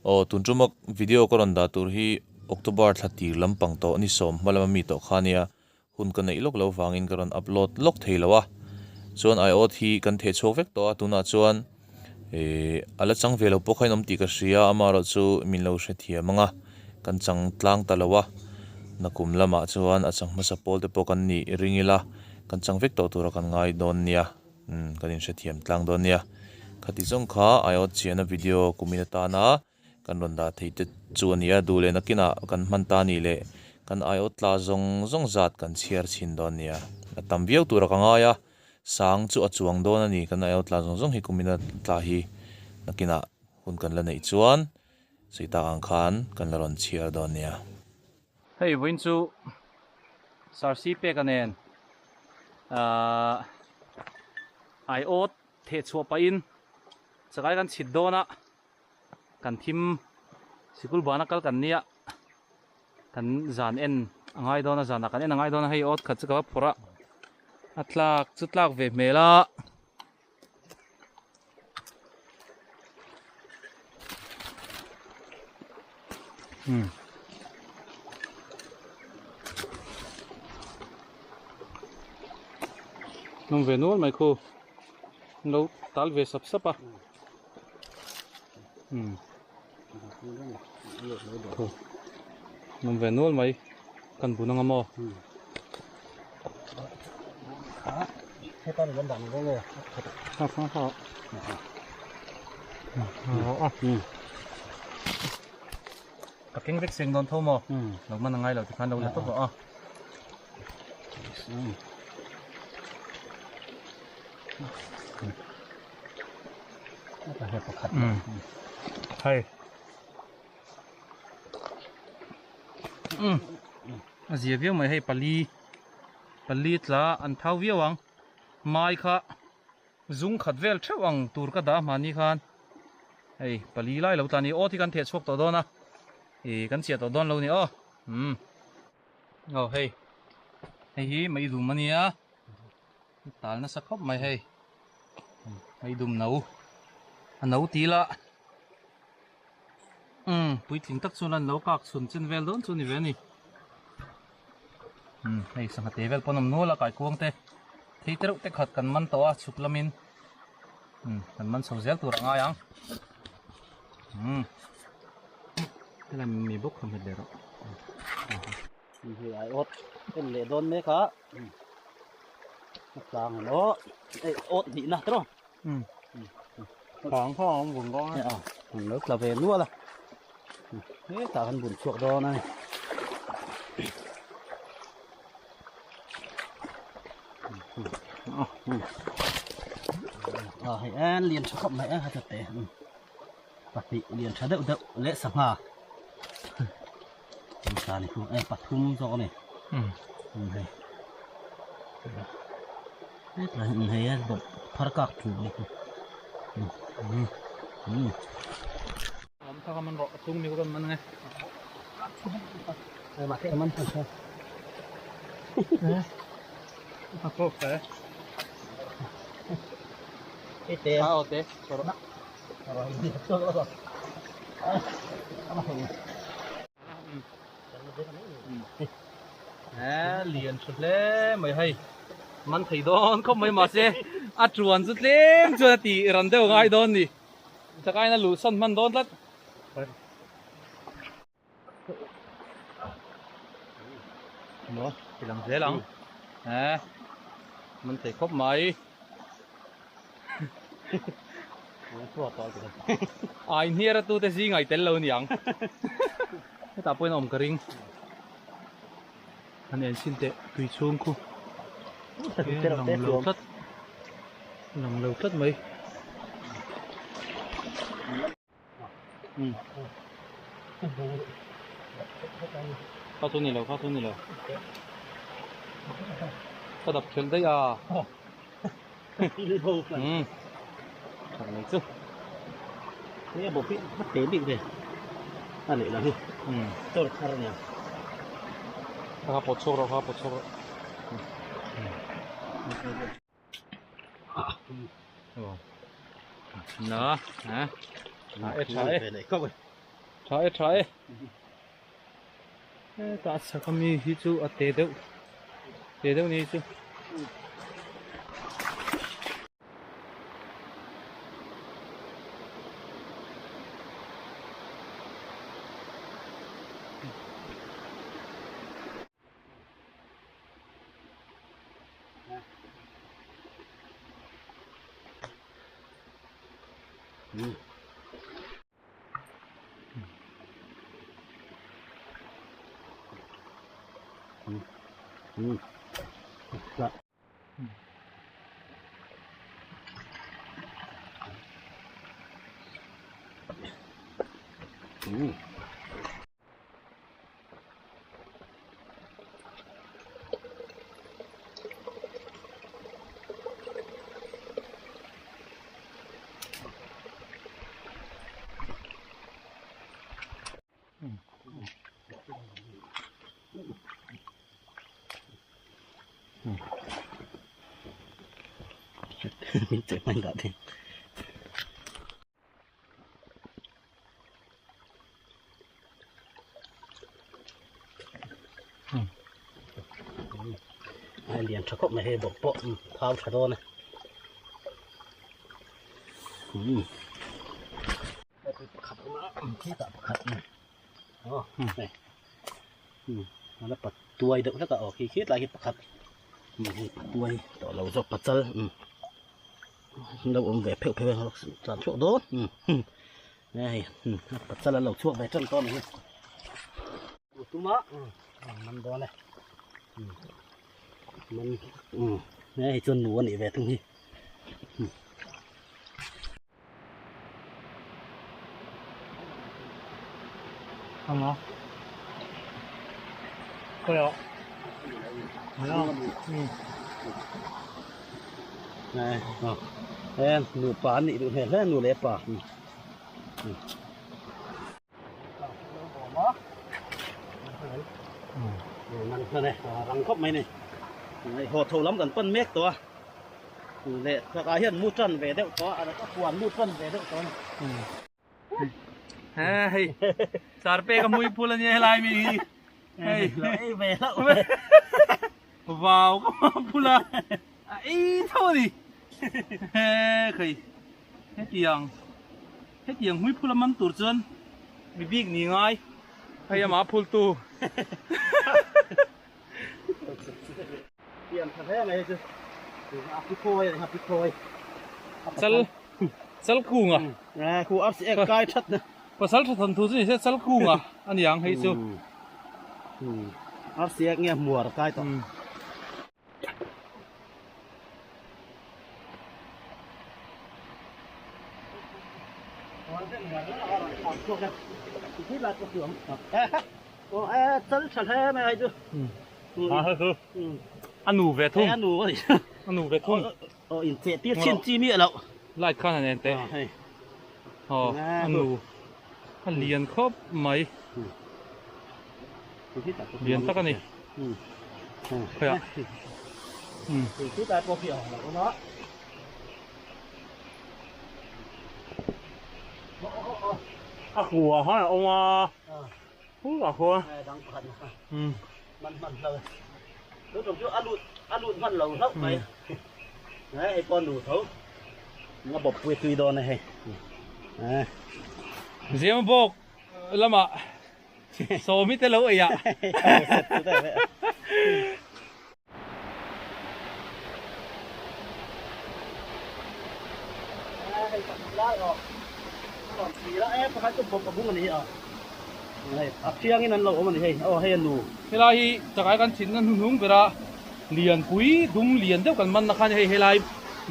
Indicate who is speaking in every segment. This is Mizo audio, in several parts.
Speaker 1: Aw tun tuma video ka rawn dah tur hi October thla tir lampang tawh ni sawm hma lama mi tawh kha ania hun ka neih lawk lo vangin ka rawn upload lawk thei lo a chuan aiawt hi kan theh chhuak vek tawh a tunah chuan ihh a la chang ve lo pawh kha in awm tih ka hria amaherawh chu min lo hrethiam ang a kan chang tlang ta lo a nakum lamah chuan a chang hmasa pawl te pawh kan nih ring ila kan chang vek tawh tura kan ngai dawn nia umm kan inhrethiam tlang dawn nia khati zawng kha aiawt chiahna video kumin atana Kan rawn dah theih te chu a ni a, duh leh nakinah kan hman ta nih leh kan aiawt tla zawng zawng zat kan chhiar chhin dawn nia. A tam viau tura ka ngai a, sang chu a chuang dawn a ni, kan aiawt tla zawng zawng hi kumina tla hi nakinah hun kan la neih chuan sawi tak ang khan kan la rawn chhiar dawn nia.
Speaker 2: Hei vawiin chu Sarsi peka nen ahh aiawt thehchhuah pahin chakai kan chhit dawn a. Kan thim sikul bana kal kan nia kan zan en a ngai dawn a zanah kan en a ngai dawn a hei awt khat chu ka va phawrh a a tlak chu tlak ve hmel a. Hmm. Nung ve nual mai khu. Lo tal ve sap sap a. Nawm ve nual mai kan bun anga maw. Ka keng vek seng dawn tho maw lo man angai lo tikhan lo la tawp rawh a. Hei a zia viau mai hei pali pali tla an thau viau ang mai kha zung khat vel theuh ang tur ka dah mahni khan hei pali lai lo tla ni aw thi kan theh chhuak tawh dawn a ih kan chiah tawh dawn lo ni aw umm aw hei hei hi mai dum a nia. Tal nasa khawp mai hei hei dum no a no ti la umm puitling tak chuan an lo kak chhun chen vel dawn chu ni ve a ni umm hei sangha te vel pawn awm nual a kaikuang te thei te reuh te khat kan man tawh a chhuk lamin umm kan man chho zel tur a ngai ang umm helai mi bawk kha hmet leh rawh.
Speaker 3: Hei ai awt en leh dawn mek a. A tlang in aw ei awt hnih na tawh.
Speaker 2: Phang kha awm vun dawn a.
Speaker 3: An lo tla ve nual a. Hetah kan bun chhuak dawn a ni. A hei en lian tha khawp mai a ha te. Pahnih lian tha deuh deuh leh sangha. Sa ni khu e pathum zawk a ni hei hetlai hi hei a bawp phar kak thu ni khu
Speaker 2: Awm thak a man rawh a chung mi kan man ange
Speaker 3: ma te man thak
Speaker 2: a pawk te
Speaker 3: e te
Speaker 2: a te lian tha hle mai hei man thei dawn khawp mai mahse a tuan chu tlem chuan a tih ran deuh ngai dawn ni chakaina luh san hman dawn tlat. Maw ti lang zel ang eh man thei khawp mai ai hniar a tute zing ai tel lo niang hetah pawhin a awm ka ring an en chhin teh tui chhung khu lang lo tlat lang lo tlat mai. Kha chu ni lo kha chu ni lo ka dap khelh daih a umm that mai chu
Speaker 3: he bawp hi a te bik ve a leh lo hi
Speaker 2: umm
Speaker 3: tor thar ania
Speaker 2: kha pawt chhuak rawh kha pawt chhuak rawh Na, ha. A e tha e. Tha e tha e. Hetah chhak ami hi chu a te deuh te deuh ni chu.
Speaker 3: Ai lian tha khawp mai hei bawk pawh thau tha dawn e. Pakhat awm a khitah pakhat aw hei ala pat tuai deuh hlek a aw khi khitlai khi pakhat hei patuai tawh lo zawk pachal lo awm ve pheuh pheuh a tlan chhuak dawn hei pachal an lo chhuak ve tan tawh a ni hi tuma man dawn e man hei chuan nu a nih ve thung hi.
Speaker 2: Anga khawiah
Speaker 3: nupa an nih duh hmel hle nu leh pa rang khawp mai ni haw tho lam kan pan mek tawh a. Leh chakah hian mu tan ve deuh tawh a, a huan mu tan ve deuh tawh a ni.
Speaker 2: He hei char pek a hmui phul a nia helai mi hi hei
Speaker 3: lo ei ve hlauh
Speaker 2: vau ka hma phul a a ei tho a ni he khei hetiang hetiang hmui phul a man tur chuan mi bik ni ngai hei amah phul tu. Chal chal kunga pasal tha than thu chu ni se chal kunga a ni ang hei chu. A nu ve thung.
Speaker 3: A nu a ni.
Speaker 2: A nu ve thung.
Speaker 3: Aw in cheh tir chin chi miah loh.
Speaker 2: Light khan an en teh.
Speaker 3: Hei.
Speaker 2: Aw a nu. A lian khawp mai. Lian tak a ni. Khawiah.
Speaker 3: Khi tlai pawh khi a awm lo a.
Speaker 2: A hua khan a awm a. Hu a hua.
Speaker 3: Man hman hlo. Chu tum chu a lut a lut hman lo hlauh mai. Ngai hei pawh nu tho. Nga bawp pui tui dawn a hei.
Speaker 2: Zema bawk lamah sawmi te lo ei ah.
Speaker 3: Hei pakhat lai aw a rawn thlir a e pakhat chu bawp a bung a ni a hei a thiangin an lo awm a ni hei aw hei a nu.
Speaker 2: Helai hi chakai kan thinna hnuhnung bera lianpui dum lian deuh kan manna kha a ni hei helai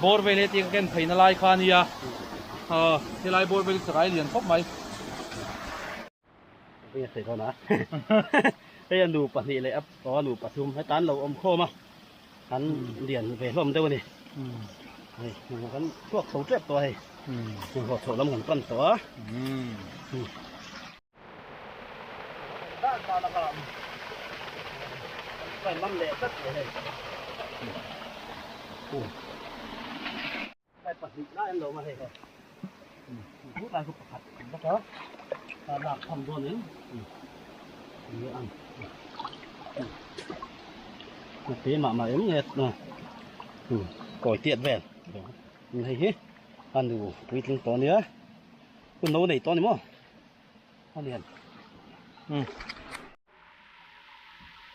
Speaker 2: bawr vel he tia ka ken pheina lai kha a nia helai bawr vel hi chakai lian khawp mai.
Speaker 3: Eng a thei dawn a hei a nu pahnih leh a aw a nu pathum heta an lo awm khawm a an lian ve hlawm deuh a ni hei kan chhuak chho tep tawh a hei haw chhoh lam kan pan tawh a pahnih lai an lo awm a hei. A lak tham dawn em ni ang a te mah mah em nge kawi tiat vel hei hi a nu puitling tawh ania hun no nei tawh a ni maw a lian.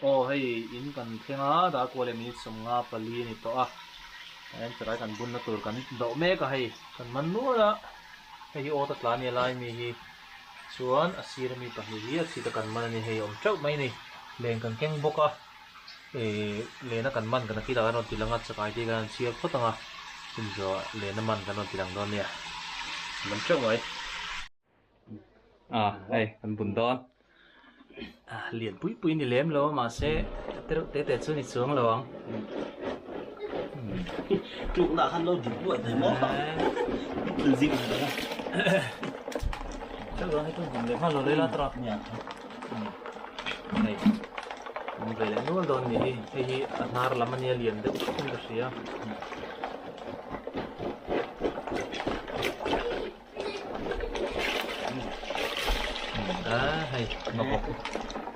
Speaker 2: Aw hei in kan thleng a darkaw leh minute 54 a ni tawh a tihian charai kan bunna tur kan dawh mek a hei kan man nual a hei hi awt a tla a nia lai mi hi chuan a sir ami pahnih hi a chhit a kan man a ni hei a awm teuh mai a ni len kan keng bawk a ihh lena kan man kan a kilah kan rawn ti lang a chakai te hi kan han chhiar phawt ang a chumi zawhah lena man kan rawn ti lang dawn nia man teuh mai. Ah hei kan bun dawn ah lian pui pui ni lem lo a mahse te reuh te te chu ni chuang lo ang.
Speaker 3: Tlukna khan lo dik luai thei maw thil zing ang deuh a.
Speaker 2: Teuh dawn hi chu bun leh hma lo lei la tawh a. Hei bun ve leh nual dawn ni hi hei hi a hnar lam ania lian deuh in ka hria. Hei bawk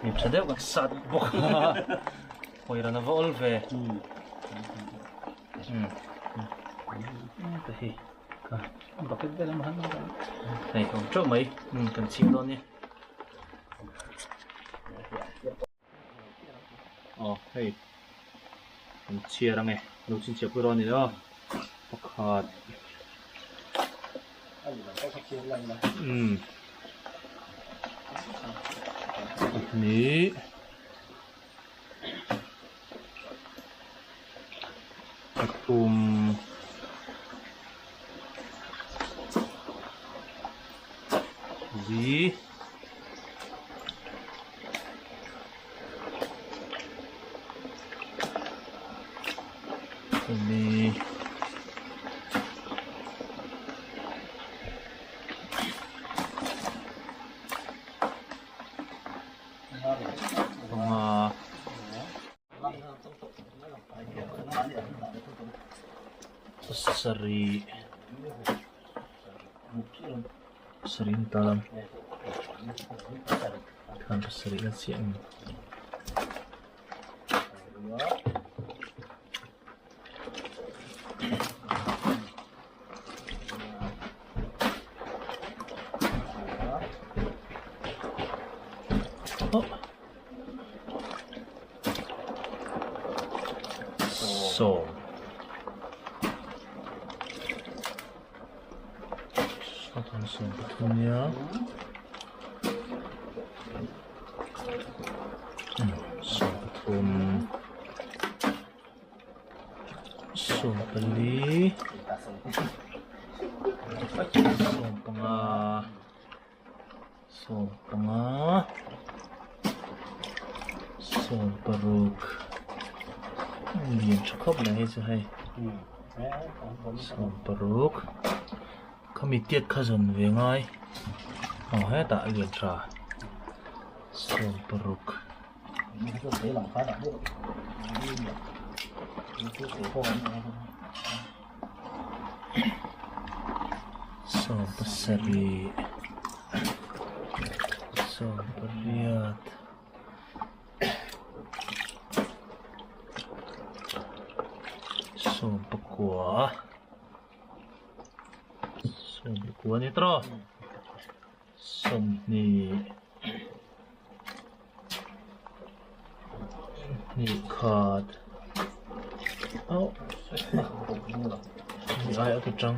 Speaker 2: mi tha deuh kan sat bawk a hawi ran a va awl ve ta hi bucket vel a han hei awm teuh mai kan chhing dawn nia aw hei kan chhiar ange lo chhinchhiah pui rawh a ni lo pakhat umm pahnih pathum li. Ni panga pasarih Pasarih ni ta lam khan pasarih la chiah a ni. Sawm. 7 pathum nia 13 14 15 15 16 lian tha khawp mai hei chu hei 16 khami tiat kha zawn ve ngai aw hetah lian tha 16 17 18 19 19 ni tawh 20 hnih khat auh hnih ai a ke tang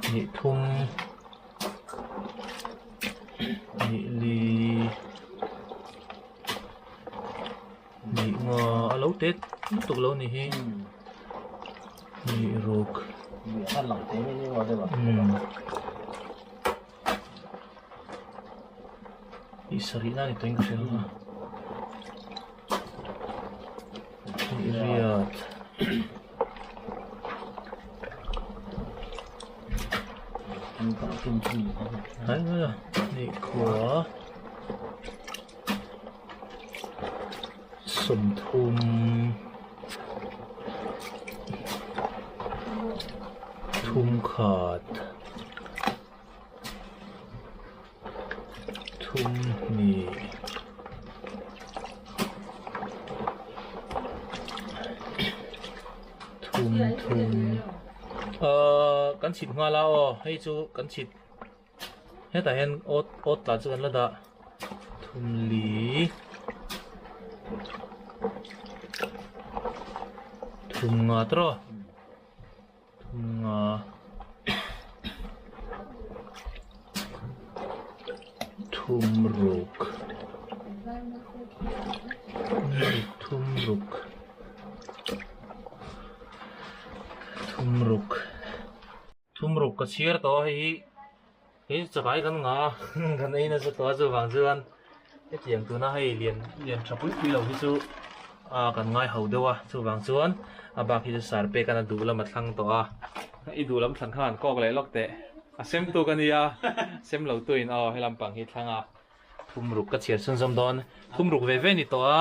Speaker 2: hnih thum hnih li hnih nga a lo tet lutuk lo ni hi hnih ruk umm. Ih sarih na ni tawhin ka hria a riat nih khua 30 thum khat.
Speaker 1: Thum hnih thum thum ahh kan chhit nghal a aw hei chu kan chhit hetah hian awt awt tla chu kan la dah thum li thum nga tawh Nga thum ruk thum ruk thum ruk thum ruk ka chhiar tawh a hei hi hei chakai kan nga a kan ei nasa tawh a chuvang chuan hetiang tuna hei lian lian tha pui pui lo hi chu ah kan ngai ho deuh a chuvang chuan a bak hi chu sar pek a na duh lam a thlang tawh a i duh lam thlan kha han kawk leh lawk teh a sem tuk a nia sem lo tuin aw he lampang hi thlang a thum ruk ka chhiar chhunzawm dawn thum ruk ve ve ni tawh a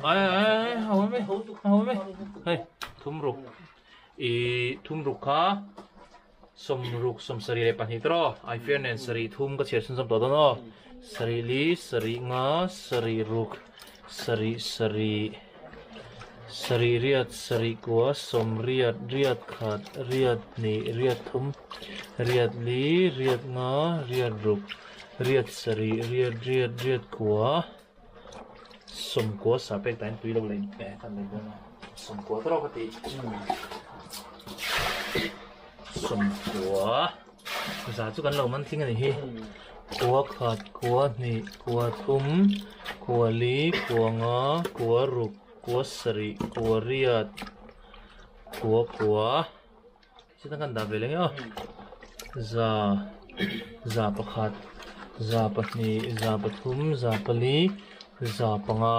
Speaker 1: ai ai ho mai ho mai hei thum ruk i thum ruk kha Sawmruk sawmsarih leh pahnih te rawh Aifiar nen sarih thum ka chhiar chhunzawm tawh dawn aw. Sarih li, sarih nga, sarih ruk, sarih sarih, sarih riat, sarih kua, sawmriat, riat khat, riat hnih, riat thum, riat li, riat nga, riat ruk, riat sarih, riat riat, riat kua, sawmkua sa pek tain tui lo leh kan nei dawn a, sawmkua te rawh ka ti. Sawmkua za chu kan lo man tling a ni hi kua khat kua hnih kua thum kua li kua nga kua ruk kua sarih kua riat kua kua chutah kan dah ve leh nge aw za za pakhat za pahnih za pathum za pali za panga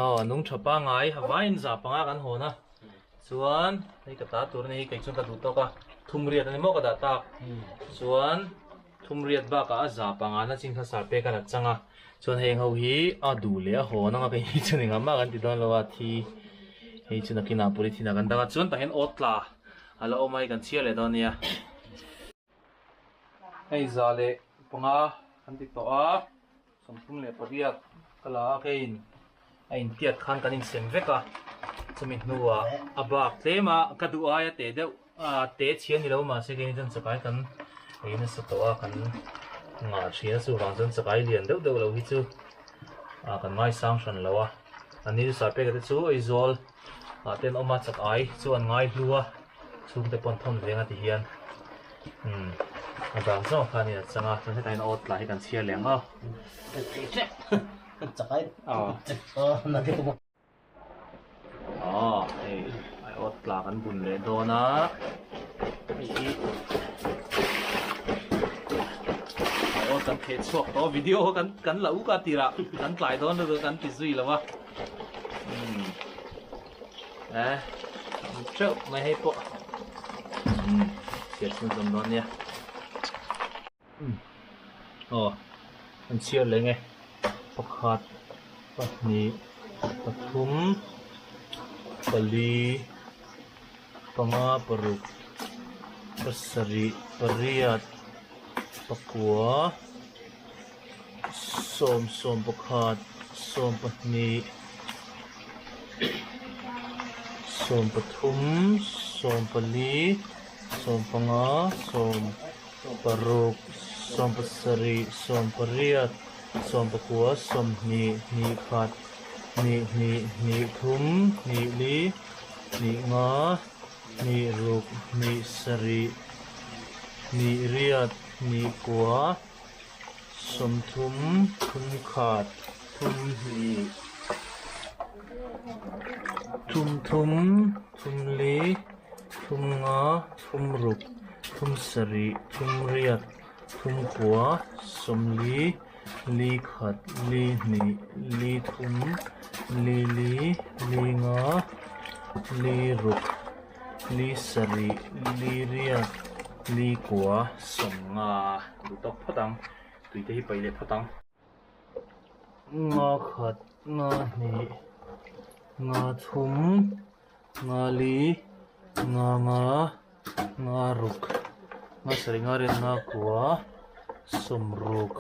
Speaker 1: aw a nung tha pangai a vaiin za panga kan hawn a. Chuan hei ka ta tur a ni hi kei chuan ka duh tawk a thum riat a ni maw ka dah tak chuan thum riat bakah a za panga na chin kha sar pek a la chang a chuan heng ho hi a duh leh a hawn anga kei hi chuan engah mah kan ti dawn lo a thi hei chu nakinah polythene ah kan dang a chuan tah hian awt tla a la awm a hei kan chhiar leh dawn a nia. Hei za leh panga kan ti tawh a 38 ka la a keiin a intiat khan kan insem vek a chumi hnuah a bak tlem a ka duh aia teh deuh a teh chhia ni lo mahse keini chuan chakai kan ei nasa tawh a kan ngah thin a chuvang chuan chakai lian deuh deuh lo hi chu ah kan ngaisang hran lo a a ni chu sarpeka te chu Aizawl ah te an awm a chakai chu an ngai hlu a chhungte pawn thawn veng a ti hian umm a dang zawng khanin a chang a chuan hetah hian awt lah hi kan chhiar leh ang a. Aw hei aiawt tla kan bun leh dawn a hei hi aiawt kan theh chhuak tawh video kan kan la uk a tirah kan tlai dawn lutuk a kan ti zui lo a umm eh tam teuh mai hei pawh umm chhiar chhun zawm dawn nia. Aw an chhiar leh nge pakhat pahnih pathum pali panga paruk pasarih pariat pakua sawm sawm pakhat sawm pahnih sawm pathum sawm pali sawm panga sawm. Paruk, sawmpasarih, sawmpariat, sawmpakua, sawmhnih, hnih khat, hnih hnih, hnih thum, hnih li, hnih nga, hnih ruk, hnih sarih, hnih riat, hnih kua, sawmthum, thum khat, thum hnih, thum thum, thum li, thum nga, thum ruk, thum sarih, thum riat, thum kua, sawmli, li khat, li hnih, li thum, li li, li nga, li ruk, li sarih, li riat, li kua, sawm nga duh tawk phawt ang, tui te hi paih leh phawt ang. Nga khat, nga hnih, nga thum. Nga li, nga nga, nga ruk, nga sarih nga riat nga kua,
Speaker 2: Sawmruk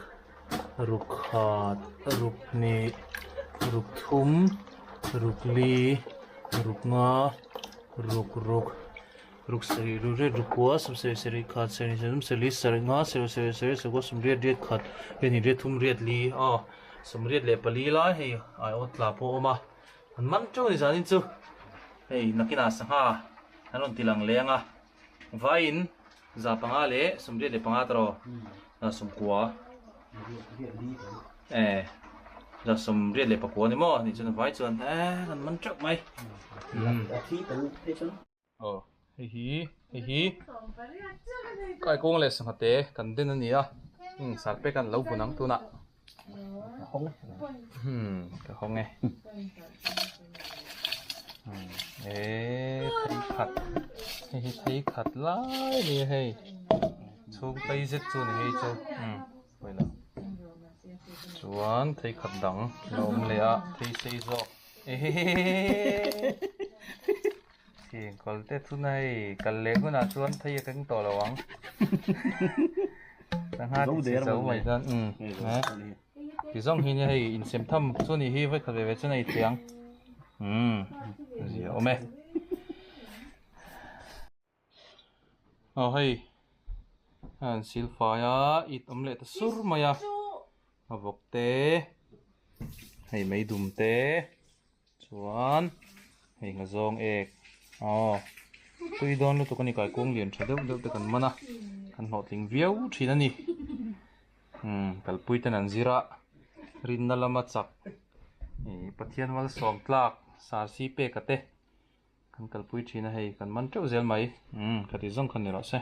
Speaker 2: ruk khat ruk hnih ruk thum ruk li ruk nga ruk ruk ruk sarih ruk riat ruk kua sawmsarih sarih khat sarih sarih thum sarih li sarih nga sarih sarih sarih saruk sawmriat riat khat riat hnih riat thum riat li aw sawmriat leh pali lai hei aiawt tla pawh a awm a an man teuh a ni zanin chu hei nakinah sangha an rawn ti lang leng a. Vaiin za panga leh 85 tawh 90 eh za 89 ni maw ni chuan vai chuan eh kan man teuh mai aw hei hi hei hi kaikawng leh sangha te kan den a ni a sarpe kan lo bun ang tunah. Ka hawng e. E thei khat. Hei hi thei khat lai ni hei. Chhung tei zet chu ni hei chu. Pawilo. Chuan thei khat dang la awm leh a thei sei zawk. Ehehehe. Thian kawl te chu na hei kal leh hunah chuan thei a keng tawh lo ang. Sangha ti chi zo mai chuan umm ti zawng hi nia hei insem tham chu ni hi vawi khat ve ve chuan a ithiang umm zia awm e. Aw hei a han sil fai a it awm leh ta sur mai a a vawk te hei meidum te. Chuan hei ngazawng ek aw tui dawn lutuk a ni kaikung lian tha deuh deuh te kan man a kan hlawhtling viau thin a ni umm kalpui ten an zir a rinna lama chak ih Pathian malsawm tlak sarsi pek a te kan kalpui thin a hei kan man teuh zel mai umm khati zawng kha ni rawh se.